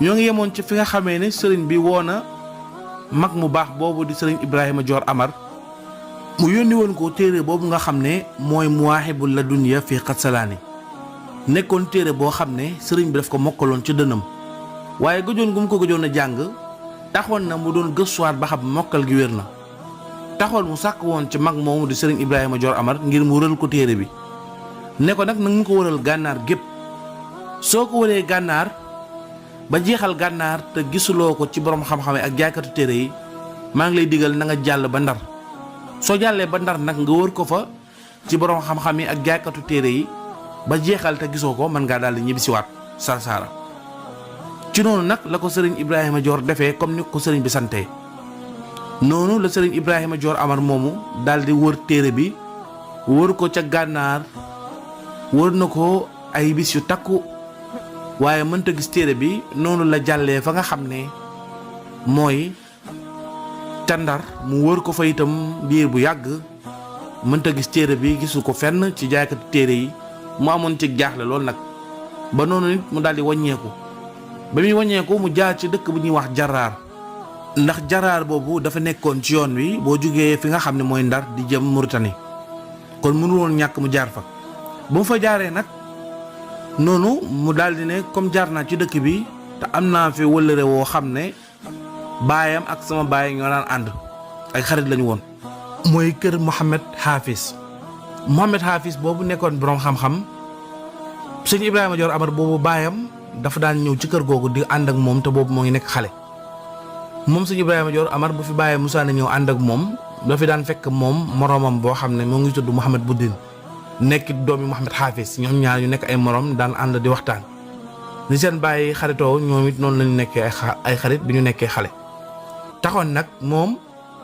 ñoo ngi yemoon ci fi nga xamee ne sëriñ bi woona mag mu baax boobu di sëriñ Ibrahima Dior Amar mu yónni woon ko téere boobu nga xam ne mooy Muwaahibul Ladunniya fii Qatsalaani nekkoon téere boo xam ne sëriñ bi daf ko mokkaloon ci dënam waaye gëjoon gu mu ko gëjoon a jàng taxoon na mu doon gëstuwaat ba xam mokkal gi wér na taxoon mu sàkk woon ci mag moomu di sëriñ Ibrahima Dior Amar ngir mu wëral ko téere bi ne ko nag nga ko wëral gànnaar gépp soo ko wëree gànnaar ba jeexal gànnaar te gisuloo ko ci borom xam-xam ak jaaykatu téere yi maa ngi lay digal na nga jàll ba Ndar soo jàllee ba Ndar nag nga wër ko fa ci borom xam-xam yi ak jaaykatu téere yi ba jeexal te gisoo ko mën ngaa daal di ñibbisiwaat Sarsara ci noonu nag la ko sëriñ Ibrahima Dior defee comme ni ko sëriñ bi santee noonu la sëriñ Ibrahima Dior Amar moomu daal di wër téere bi wër ko ca gànnaar wër na ko ay bis yu takku waaye mënta gis téere bi noonu la jàllee fa nga xam ne mooy ca Ndar mu wër ko fa itam biir bu yàgg mënta gis téere bi gisu ko fenn ci jaaykati téere yi mu amoon ci jaaxle lool nag ba noonu nit mu daal di wàññeeku ba muy wàññeeku mu jaar ci dëkk bu ñuy wax Jaraar ndax Jaraar boobu dafa nekkoon ci yoon wi boo jógee fi nga xam ne mooy Ndar di jëm Mauritanie kon mënu woon ñàkk mu jaar fa ba mu fa jaaree nag noonu mu daal di ne comme jaar naa ci dëkk bi te am naa fi wëllëre woo xam ne baayam ak sama baay ñoo daan ànd ay xarit lañu woon mooy kër Mouhamed Hafiz boobu nekkoon boroom xam-xam sëñ Ibrahima Dior Amar boobu baayam dafa daan ñëw ci kër googu di ànd ak moom te boobu moo ngi nekk xale moom sëñ Ibrahima Dior Amar bu fi baayam Musaa na ñëw ànd ak moom dafa daan fekk moom moroomam boo xam ne moo ngi tudd Mouhamed Boudin nekk doomi Mouhamed Hafiz ñoom ñaar yu nekk ay morom daan ànd di waxtaan ni seen bàyyi xaritoo ñoom it noonu lañu nekkee ay xarit bi ñu nekkee xale taxoon nag moom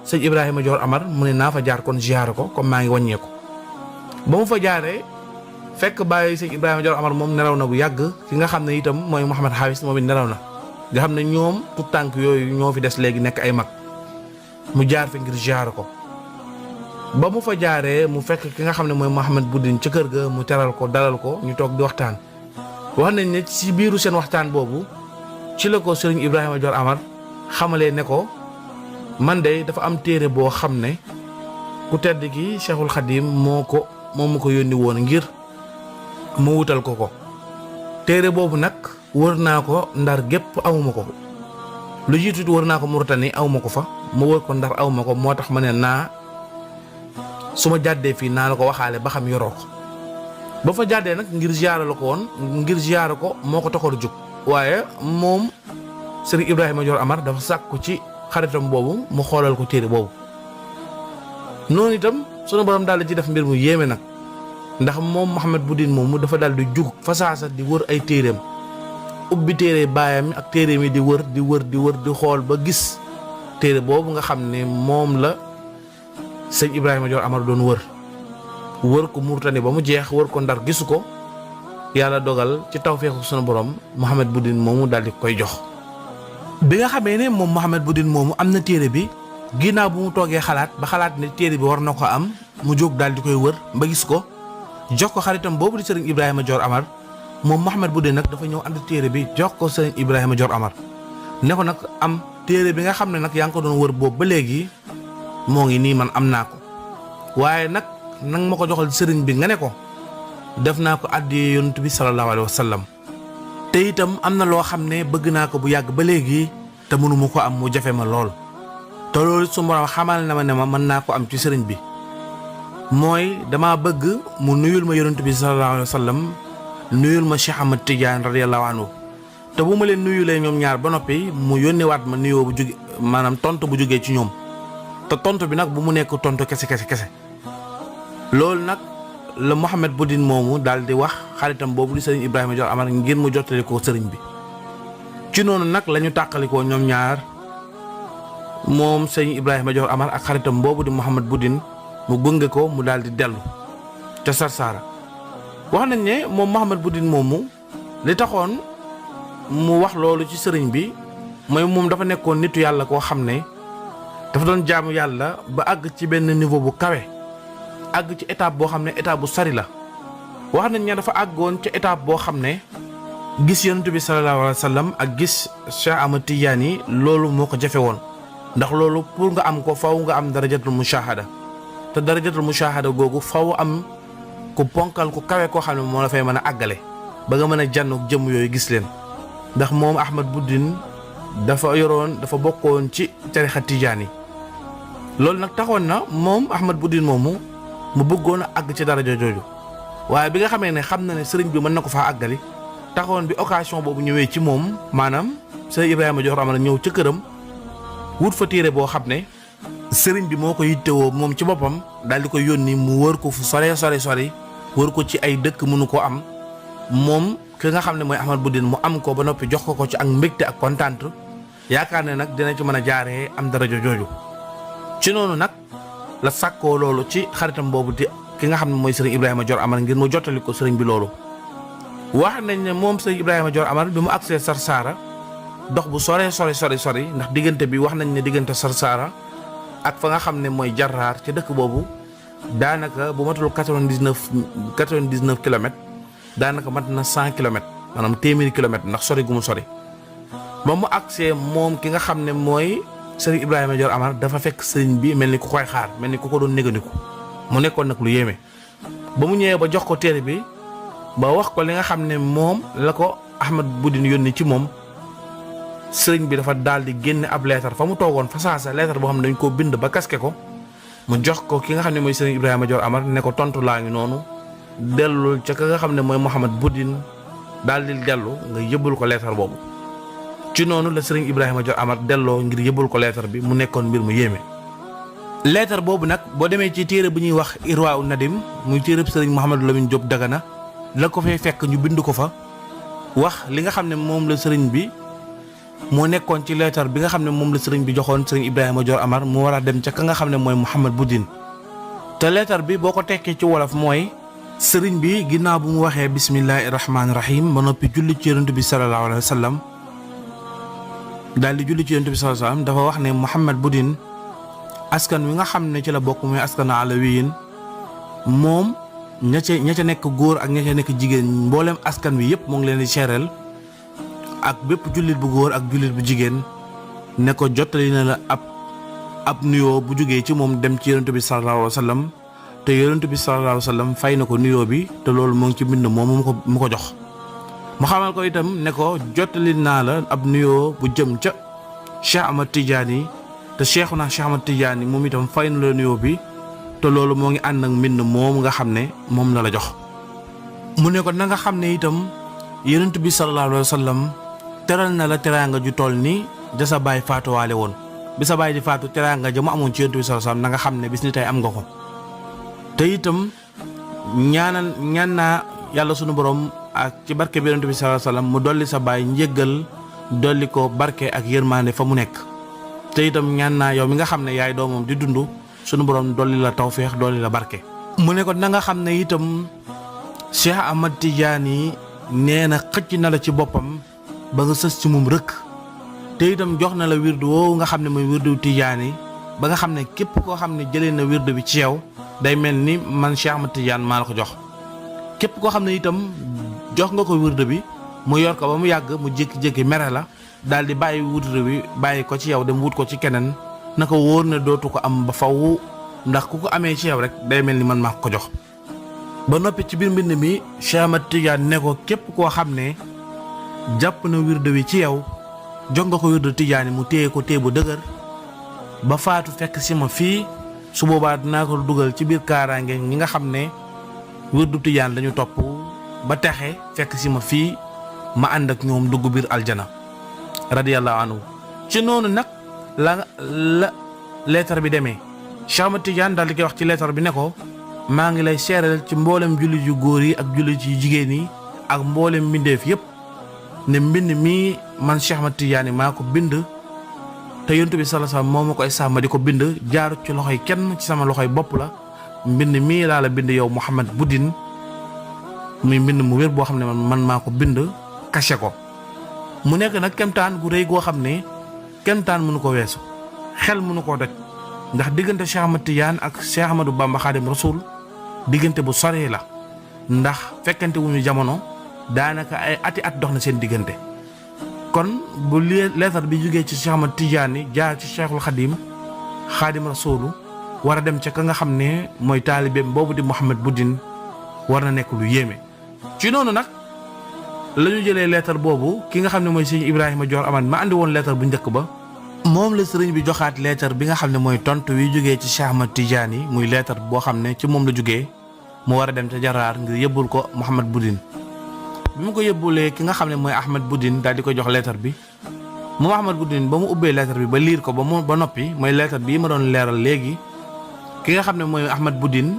sëñ Ibrahima Dior Amar mu ne naa fa jaar kon ziyaare ko comme maa ngi wàññeeku ba mu fa jaaree fekk bàyyi sëñ Ibrahima Dior Amar moom nelaw na bu yàgg ki nga xam ne itam mooy Mouhamed Hafiz moom it nelaw na nga xam ne ñoom tout tànk yooyu ñoo fi des léegi nekk ay mag mu jaar fi ngir ziyaare ko ba mu fa jaaree mu fekk ki nga xam ne mooy Mouhamed Boudin ca kër ga mu teral ko dalal ko ñu toog di waxtaan wax nañ ne ci biiru seen waxtaan boobu ci la ko sëriñ Ibrahima Dior Amar xamalee ne ko man de dafa am téere boo xam ne ku tedd ki Cheikhul Khadim moo ma ko yónni woon ngir mu wutal ko téere boobu nag wër naa ko Ndar gépp awuma ko lu jiitu wër naa ko Mauritanie awuma ko fa ma wër ko Ndar awuma ko moo tax ma ne naa su ma jàddee fii naa la ko waxaale ba xam yoroo ko ba fa jàddee nag ngir ziyaara la ko woon ngir ziyaara ko moo ko taxoon a jóg waaye moom sëriñ Ibrahima Dior Amar dafa sàkku ci xaritam boobu mu xoolal ko téere boobu noonu itam sunu borom daal di ci def mbir mu yéeme nag ndax moom Mouhamed Boudin moomu dafa daal di jug fa saasa di wër ay téereem ubbi téere baayam ak téereem yi di wër di xool ba gis téere boobu nga xam ne moom la sëñ Ibrahima Dior Amar doon wër ko Mauritanie ba mu jeex wër ko Ndar gisu ko yàlla dogal ci tawfeexu sunu borom Mouhamed Boudin moomu daal di koy jox. bi nga xamee ne moom Mouhamed Boudin moomu am na téere bi ginnaaw bu mu toogee xalaat ba xalaat ne téere bi war na ko am mu jóg daal di koy wër ba gis ko jox ko xaritam boobu di sëriñ Ibrahima Dior Amar moom Mouhamed Boudin nag dafa ñëw ànd téere bi jox ko sëriñ Ibrahima Dior Amar ne ko nag am téere bi nga xam ne nag yaa ngi ko doon wër boobu ba léegi moo ngi nii man am naa ko waaye nag nang ma ko joxal sëriñ bi nga ne ko def naa ko àddiyee yonent bi sallallahu alayhi wa sallam te itam am na loo xam ne bëgg naa ko bu yàgg ba léegi te mënuma ko am mu jafe ma lool te loolu su ma xamal na ma ne ma mën naa ko am ci sëriñ bi mooy dama bëgg mu nuyul ma yonent bi sallallahu alayhi wa sallam nuyul ma Cheikh Ahmad Tidiane radiyallahu anhu te bu ma leen nuyulee ñoom ñaar ba noppi mu yónnewaat ma nuyoo bu jóge maanaam tontu bu jógee ci ñoom te tontu bi nag bu mu nekk tontu kese loolu nag la Mouhamed Boudin moomu daal di wax xaritam boobu di sëriñ Ibrahima Dior Amar ngir mu jottali ko sëriñ bi ci noonu nag la ñu tàqalikoo ñoom ñaar moom sëriñ Ibrahima Dior Amar ak xaritam boobu di Mouhamed Boudin mu gunge ko mu daal di dellu ca Sarsara wax nañ ne moom Mouhamed Boudin moomu li taxoon mu wax loolu ci sëriñ bi mooy moom dafa nekkoon nitu yàlla koo xam ne dafa doon jaamu yàlla ba àgg ci benn niveau bu kawe àgg ci étape boo xam ne étape bu sari la wax nañ ne dafa àggoon ci étape boo xam ne gis yonent bi sallallahu alayhi wa sallam ak gis Cheikh Ahmad Tidiane loolu moo ko jafe woon ndax loolu pour nga am ko faw nga am darajatul mushahada te darajatul mushahada googu faw am ku ponkal ku kawe koo xam ne moo la fay mën a àggale ba nga mën a jànnoog jëmm yooyu gis leen ndax moom Ahmad Buddin dafa bokkoon ci tarixa Tidiane loolu nag taxoon na moom Ahmad Buddin moomu mu bëggoon a àgg ci daraja jooju waaye bi nga xamee ne xam na ne sëriñ bi mën na ko faa àggali taxoon bi occasion boobu ñëwee ci moom maanaam sëriñ Ibrahima Dior Amar ñëw ca këram wut fa téere boo xam ne sëriñ bi moo ko yittewoo moom ci boppam daal di ko yónni mu wër ko fu sore wër ko ci ay dëkk mënu ko am moom ki nga xam ne mooy Ahmad Buddin mu am ko ba noppi jox ko ci ak mbégte ak kontaan yaakaar ne nag dina ci mën a jaaree am daraja jooju ci noonu nag la sàkkoo loolu ci xaritam boobu di ki nga xam ne mooy sëriñ Ibrahima Dior Amar ngir mu jottali ko sëriñ bi loolu wax nañ ne moom sëriñ Ibrahima Dior Amar bi mu agsee Sarsara dox bu sori ndax diggante bi wax nañ ne diggante Sarsara ak fa nga xam ne mooy Jarraar ci dëkk boobu daanaka bu matul 99 kilomètres daanaka mat na 100 kilomètres maanaam téeméeri kilomètres ndax sori gu mu sori ba mu agsee moom ki nga xam ne mooy sëriñ Ibrahima Dior Amar dafa fekk sëriñ bi mel ni ku koy xaar mel ni ku ko doon négandiku mu nekkoon nag lu yéeme ba mu ñëwee ba jox ko téere bi ba wax ko li nga xam ne moom la ko Ahmad Buddin yónni ci moom sëriñ bi dafa daal di génne ab leetar fa mu toogoon fa saasa leetar boo xam ne dañ koo bind ba kaske ko mu jox ko ki nga xam ne mooy sëriñ Ibrahima Dior Amar ne ko tontu laa ngi noonu dellul ca ka nga xam ne mooy Mouhamad Buddin daal di dellu nga yëbbal ko leetar boobu ci noonu la sëriñ Ibrahima Dior Amar delloo ngir yëbbal ko leetar bi mu nekkoon mbir mu yéeme. leetar boobu nag boo demee ci téere bu ñuy wax Irwaa Nadim muy téere sëriñ Mouhamadou Lamine Diop Dagana la ko fay fekk ñu bind ko fa wax li nga xam ne moom la sëriñ bi moo nekkoon ci leetar bi nga xam ne moom la sëriñ bi joxoon sëriñ Ibrahima Dior Amar mu war a dem ca ka nga xam ne mooy Mouhamad Buddin te leetar bi boo ko tekkee ci wolof mooy sëriñ bi ginnaaw bu mu waxee bismillahi rahmaani rahim ba noppi julli ci yonent bi sallallahu alayhi wa sallam daal di julli ci yonent bi sallallahu alayhi wa sallam dafa wax ne Mouhamad Buddin askan wi nga xam ne ci la bokk muy askan alawiyin moom ña ca nekk góor ak ña ca nekk jigéen mboolem askan wi yëpp moo ngi leen di seereel ak bépp jullit bu góor ak jullit bu jigéen ne ko jottali na la ab nuyoo bu jógee ci moom dem ci yonent bi sallallahu alayhi wa sallam te yonent bi sallallahu alayhi wa sallam fay na ko nuyoo bi te loolu moo ngi ci mbind moom mu ko jox mu xamal ko itam ne ko jottali naa la ab nuyoo bu jëm ca Cheikh Ahmad Tidiane te Cheikh Ahmad Tidiane moom itam fay na la nuyoo bi te loolu moo ngi ànd ak mbind moom nga xam ne moom la jox mu ne ko na nga xam ne itam yonent bi sallallahu alayhi wa sallam teral na la teraanga ju toll ni ja sa baay faatuwaale woon bi sa baay di faatu teraanga ja mu amoon ci yonent bi sallallahu alayhi wa sallam na nga xam ne bis ni tey am nga ko te itam ñaan naa yàlla sunu borom ak ci barke bi yonent bi sallallahu alayhi wa sallam mu dolli sa baay njéggal dolli ko barke ak yërmaande fa mu nekk te itam ñaan naa yow mi nga xam ne yaay doomam di dund sunu borom dolli la tawféex dolli la barke. mu ne ko na nga xam ne itam Cheikh Ahmad Tidiane nee na xëcc na la ci boppam ba nga sës ci moom rëkk te itam jox na la wirdu woowu nga xam ne mooy wirdu Tidiane ba nga xam ne képp koo xam ne jëlee na wirdu bi ci yow day mel ni man Cheikh Ahmad Tidiane maa la ko jox képp koo xam ne itam jox nga ko wirdu bi mu yor ko ba mu yàgg mu jékki-jékki mere la daal di bàyyi wirdu bi bàyyi ko ci yow dem wut ko ci keneen na ko wóor ne dootu ko am ba faw ndax ku ko amee ci yow rek day mel ni man maa ko jox. ba noppi ci biir mbind mi Cheikh Ahmad Tidiane ne ko képp koo xam ne jàpp na wirdu wi ci yow jox nga ko wirdu Tidiane mu téye ko téye bu dëgër ba faatu fekk si ma fii su boobaa dinaa ko dugal ci biir kaaraange ñi nga xam ne wirdu Tidiane lañu topp ba texe fekk si ma fii ma ànd ak ñoom dugg biir aljana radiyallahu anhu. ci noonu nag la leetar bi demee Cheikh Ahmad Tidiane daal di koy wax ci leetar bi ne ko maa ngi lay seeral ci mboolem jullit yu góor yi ak jullit yu jigéen yi ak mboolem mbindeef yëpp ne mbind mii man Cheikh Ahmad Tidiane maa ko bind te yonent bi sallallahu alayhi wasallam moo ma koy sàmm di ko bind jaaru ci loxoy kenn ci sama loxoy bopp la mbind mii laa la bind yow Mouhamad Buddin muy mbind mu wér boo xam ne man maa ko bind caché ko mu nekk nag kemtaan gu rëy goo xam ne kemtaan mënu ko weesu xel mënu koo daj ndax diggante Cheikh Ahmad Tidiane ak Cheikh Ahmadou Bamba Khadim Rasoul diggante bu soree la ndax fekkante wuñu jamono daanaka ay at dox na seen diggante. kon bu leetar bi jógee ci Cheikh Ahmad Tidiane jaar ci Cheikhul Khadim Khadim Rasulu war a dem ca ka nga xam ne mooy taalibeem boobu di Mouhamed Boudin war na nekk lu yéeme. ci noonu nag la ñu jëlee leetar boobu ki nga xam ne mooy sëñ Ibrahima Dior Amane ma andi woon leetar bu njëkk ba moom la sëriñ bi joxaat leetar bi nga xam ne mooy tontu wi jógee ci Cheikh Ahmad Tidiane yi muy leetar boo xam ne ci moom la jógee mu war a dem ca Jaraar ngir yëbbul ko Mouhamed Boudin. bi mu ko yëbbulee ki nga xam ne mooy Ahmed Boudin daal di ko jox leetar bi moom Ahmed Boudin ba mu ubbee leetar bi ba liir ko ba noppi mooy leetar bii ma doon leeral léegi ki nga xam ne mooy Ahmed Boudin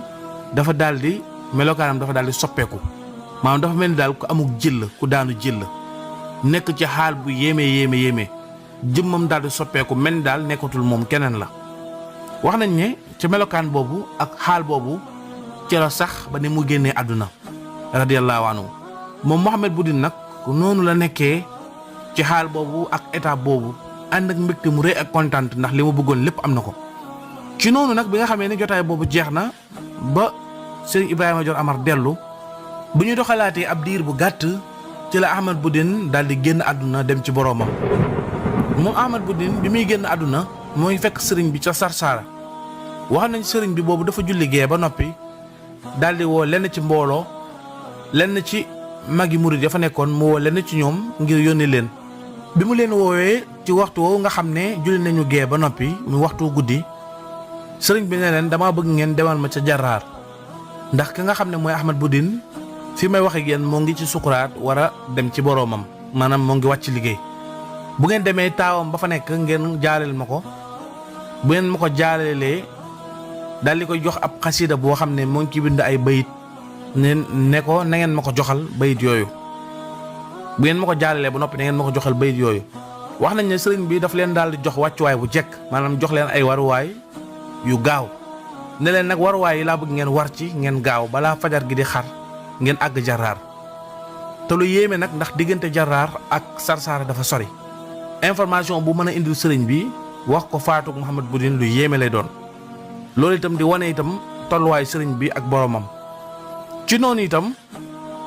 dafa daal di melokaanam dafa daal di soppeeku maanaam dafa mel ni daal ku amuk jëll ku daanu jëll nekk ci xaal bu yéeme jëmmam daal di soppeeku mel ni daal nekkatul moom keneen la. wax nañ ne ci melokaan boobu ak xaal boobu ci la sax ba ni mu génnee àdduna radiyallahu anhu moom Mouhamed Boudin nag noonu la nekkee ci xaal boobu ak état boobu ànd ak mbégte mu rëy ak kontaan ndax li mu bëggoon lépp am na ko. ci noonu nag bi nga xamee ne jotaay boobu jeex na ba sëriñ Ibrahima Dior Amar dellu bu ñu doxalaatee ab diir bu gàtt ci la Ahmed Boudin daal di génn àdduna dem ci boroomam. moom Ahmed Boudin bi muy génn àdduna mooy fekk sëriñ bi ca Sarsara wax nañ sëriñ bi boobu dafa julli gee ba noppi daal di woo lenn ci mbooloo lenn ci magi murid ya fa nekkoon mu woo lenn ci ñoom ngir yónni leen. bi mu leen woowee ci waxtu woowu nga xam ne julli nañu gee ba noppi mu waxtu guddi sëriñ bi ne leen damaa bëgg ngeen demal ma ca Jaraar ndax ki nga xam ne mooy Ahmed Boudin fi may waxe ak yéen moo ngi ci sukuraat war a dem ci boroomam maanaam moo ngi wàcc liggéey. bu ngeen demee taawam ba fa nekk ngeen jaaleel ma ko bu ngeen ma ko jaaleelee daal di koy jox ab xasida boo xam ne moo ngi ci bind ay bayit ne ko na ngeen ma ko joxal bayit yooyu. bu ngeen ma ko jaaleelee ba noppi na ngeen ma ko joxal bayit yooyu. wax nañ ne sëriñ bi daf leen daal di jox wàccuwaay bu jekk maanaam jox leen ay waruwaay yu gaaw ne leen nag waruwaay yi laa bëgg ngeen war ci ngeen gaaw balaa fajar gi di xar ngeen àgg Jaraar. te lu yéeme nag ndax diggante Jaraar ak Sarsara dafa sori. information bu mën a indil sëriñ bi wax ko faatug Mouhamed Boudin lu yéeme lay doon loolu itam di wane itam tolluwaay sëriñ bi ak boromam. ci noonu itam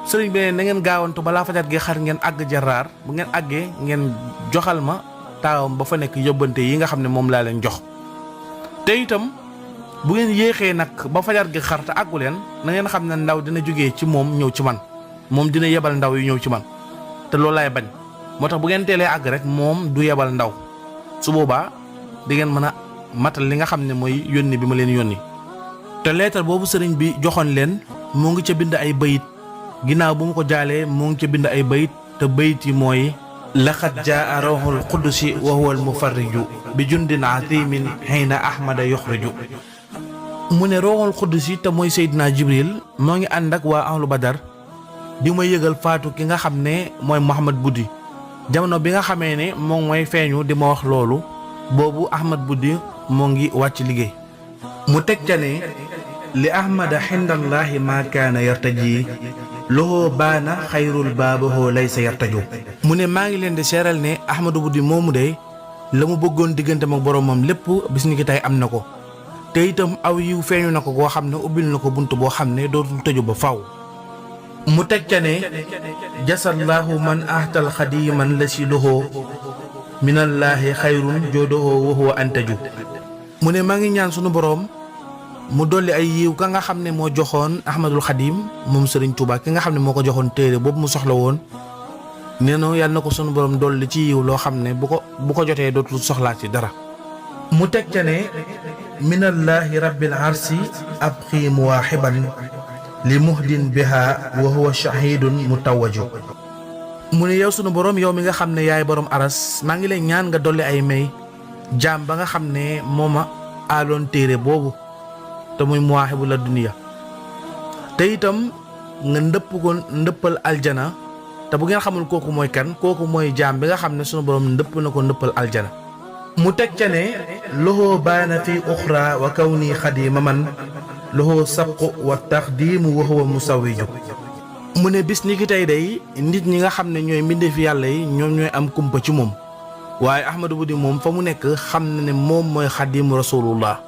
sëriñ bi ne na ngeen gaawantu balaa fajar gi xar ngeen àgg Jaraar bu ngeen àggee ngeen joxal ma taawam ba fa nekk yóbbante yi nga xam ne moom laa leen jox. te itam bu ngeen yéexee nag ba fajar gi xar te àggu leen na ngeen xam ne ndaw dina jógee ci moom ñëw ci man moom dina yebal ndaw yu ñëw ci man te loolu laay bañ. moo tax bu ngeen teelee àgg rek moom du yebal ndaw su boobaa di ngeen mën a matal li nga xam ne mooy yónni bi ma leen yónni. te leetar boobu sëriñ bi joxoon leen moo ngi ca bind ay bayit ginnaaw bu mu ko jaalee moo ngi ca bind ay bayit te bayit yi mooy laqad jaa rawhul qudusi wa huwa al mufarriju bi jundin azimin hayna ahmada yuxriju. mu ne rawhul qudusi te mooy Seydina Jibril moo ngi ànd ak waa ahlu Badar di ma yëgal faatu ki nga xam ne mooy Mouhamed Boudin. jamono bi nga xamee ne moom mooy feeñu di ma wax loolu boobu Ahmed Boudin moo ngi wàcc liggéey. mu teg ca ne li ahmada xindallaahi maa kaana yartaji loxoo baana xayrul baabaxoo laysa yartaju. mu ne maa ngi leen di seeral ne Ahmadou Boudin moomu de la mu bëggoon diggante ak boromam lépp bis ni ki tey am na ko te itam aw yiw feeñu na ko koo xam ne ubbil na ko bunt boo xam ne dootul tëju ba faw. mu teg ca ne jasallaahu man ahtal xadiman la si loxoo minallaahi xayrun joodohoo wa huwa antaju. mu ne maa ngi ñaan sunu boroom mu dolli ay yiw ka nga xam ne moo joxoon Ahmadul Xadim moom Serigne Touba ki nga xam ne moo ko joxoon téere boobu mu soxla woon nee na yàlla na ko sunu boroom dolli ci yiw loo xam ne bu ko jotee dootul soxlaat ci dara. mu teg ca ne minallaahi rabbil arsi ab xiim waaxiban li muhdin biha wa huwa shahidun mutawaju. mu ne yow sunu borom yow mi nga xam ne yaay borom aras maa ngi lay ñaan nga dolli ay may jaam ba nga xam ne mooma aaloon téere boobu te muy muwaahibu la duniya te itam nga ndëppal aljana te bu ngeen xamul kooku mooy kan kooku mooy jaam bi nga xam ne sunu borom ndëpp na ko ndëppal aljana. mu teg ca ne loxoo baana fi uxra wa kaw nii xadima man loxoo sabqu wa taxdiimu wa huwa musawiju. mu ne bis ni ki tey day nit ñi nga xam ne ñooy mbindeefi yàlla yi ñoom ñooy am kumpa ci moom waaye Ahmadou Boudin moom fa mu nekk xam na ne moom mooy xadimu rasulullah.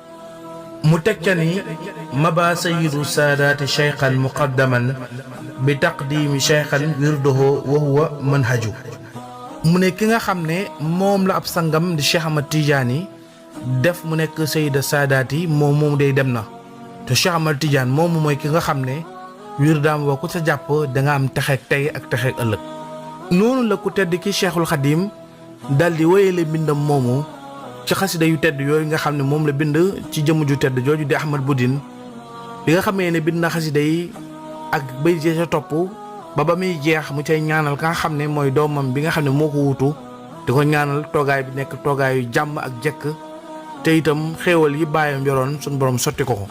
mu teg ca ni maba sayidu saadaati cheykhan muqaddaman bi taqdimi cheikhan wirdoho wa huwa manhaju mu ne ki nga xam ne moom la ab sangam di Cheikh Ahmad Tidiane def mu nekk Sayida Saadaati moom day dem na te Cheikh Ahmad Tidiane moom mooy ki nga xam ne wirdaam woo ku sa jàpp danga am texeeg tey ak texeeg ëllëg. noonu la ku tedd ki Cheikhul Xadim dal di wéyale bindam moomu ci xasida yu tedd yooyu nga xam ne moom la bind ci jëmm ju tedd jooju di Ahmad Budin bi nga xamee ne bind na xasida yi ak bay jee ca topp ba muy jeex mu cay ñaanal ka nga xam ne mooy doomam bi nga xam ne moo ko wuutu di ko ñaanal toogaay bi nekk toogaayu jàmm ak jekk te itam xéewal yi baayam yoroon suñu borom sotti ko ko.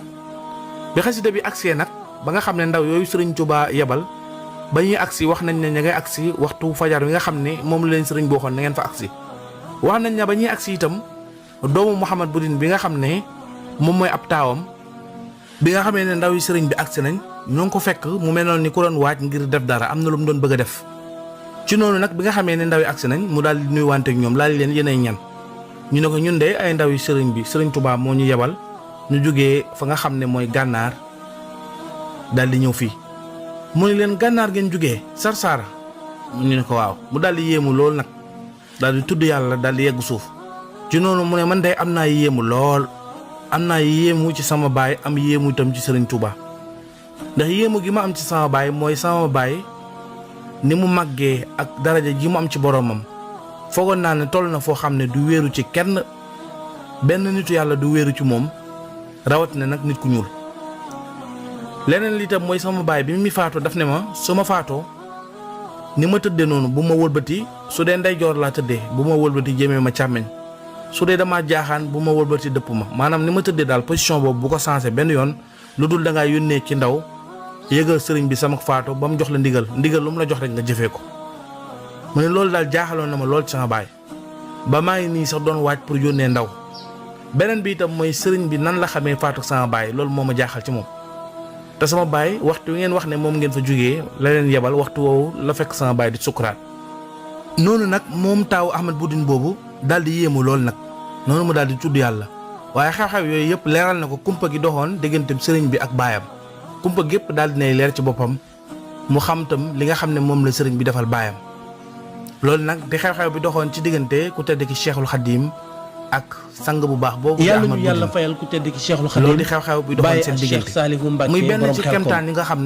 bi xasida bi agsee nag ba nga xam ne ndaw yooyu Sëriñ Tuubaa yebal ba ñuy agsi wax nañ ne ña ngay agsi waxtu fajar wi nga xam ne moom la leen sëriñ boo xoon na ngeen fa agsi wax nañ ne ba ñuy agsi itam doomu Mouhamad Budin bi nga xam ne moom mooy ab taawam bi nga xamee ne ndaw yi sëriñ bi agsi nañ ñoo ngi ko fekk mu mel noonu ni ku doon waaj ngir def dara am na lu mu doon bëgg a def ci noonu nag bi nga xamee ne ndaw yi agsi nañ mu daal di nuyuwante ak ñoom laal leen yéenay ñan ñu ne ko ñun de ay ndaw yi sëriñ bi Sëriñ Tuubaa moo ñu yebal ñu jógee fa nga xam ne mooy gànnaar daal di ñëw fii mu ne leen gànnaar ngeen jógee Sarsara ñu ne ko waaw mu daal di yéemu lool nag daal di tudd yàlla daal di yegg suuf ci noonu mu ne man day am naa yéemu lool am naa yéemu ci sama baay am yéemu itam ci Sëriñ Tuubaa ndax yéemu gi ma am ci sama baay mooy sama baay ni mu màggee ak daraja ji mu am ci boromam foogoon naa ne toll na foo xam ne du wéeru ci kenn benn nitu yàlla du wéeru ci moom rawatina nag nit ku ñuul. leneen li tam mooy sama baay bi mi faatoo daf ne ma su ma faatoo ni ma tëddee noonu bu ma wëlbati su dee ndeyjoor laa tëddee bu ma wëlbati jëmee ma càmmeñ su dee damaa jaaxaan bu ma wëlbati dëpp ma maanaam ni ma tëddee daal position boobu bu ko sensé benn yoon lu dul da ngaa yónnee ci ndaw yëgal sëriñ bi sama faatu ba mu jox la ndigal lu mu la jox rek nga jëfee ko. mu ne loolu daal jaaxaloon na ma lool ci sama baay ba maa ngi nii sax doon waaj pour yónnee ndaw beneen bi itam mooy sëriñ bi nan la xamee faatu sama baay loolu moo ma jaaxal ci moom. te sama baay waxtu wi ngeen wax ne moom ngeen fa jógee la leen yebal waxtu woowu la fekk sama baay di sukuraat. noonu nag moom taawu Ahmad Budin boobu daal di yéemu lool nag noonu mu daal di tudd yàlla waaye xew-xew yooyu yëpp leeral na ko kumpa gi doxoon diggante sëriñ bi ak baayam kumpa gépp daal di nay leer ci boppam mu xam tam li nga xam ne moom la sëriñ bi defal baayam. loolu nag di xew-xew bi doxoon ci diggante ku tedd ki Cheikhul Khadim ak sang bu baax boobu. yàlla ñu yàlla fayal ku tedd ki Cheikhul Khadim loolu di xew-xew bi doxoon seen diggante muy benn ci kemtaan yi nga xam ne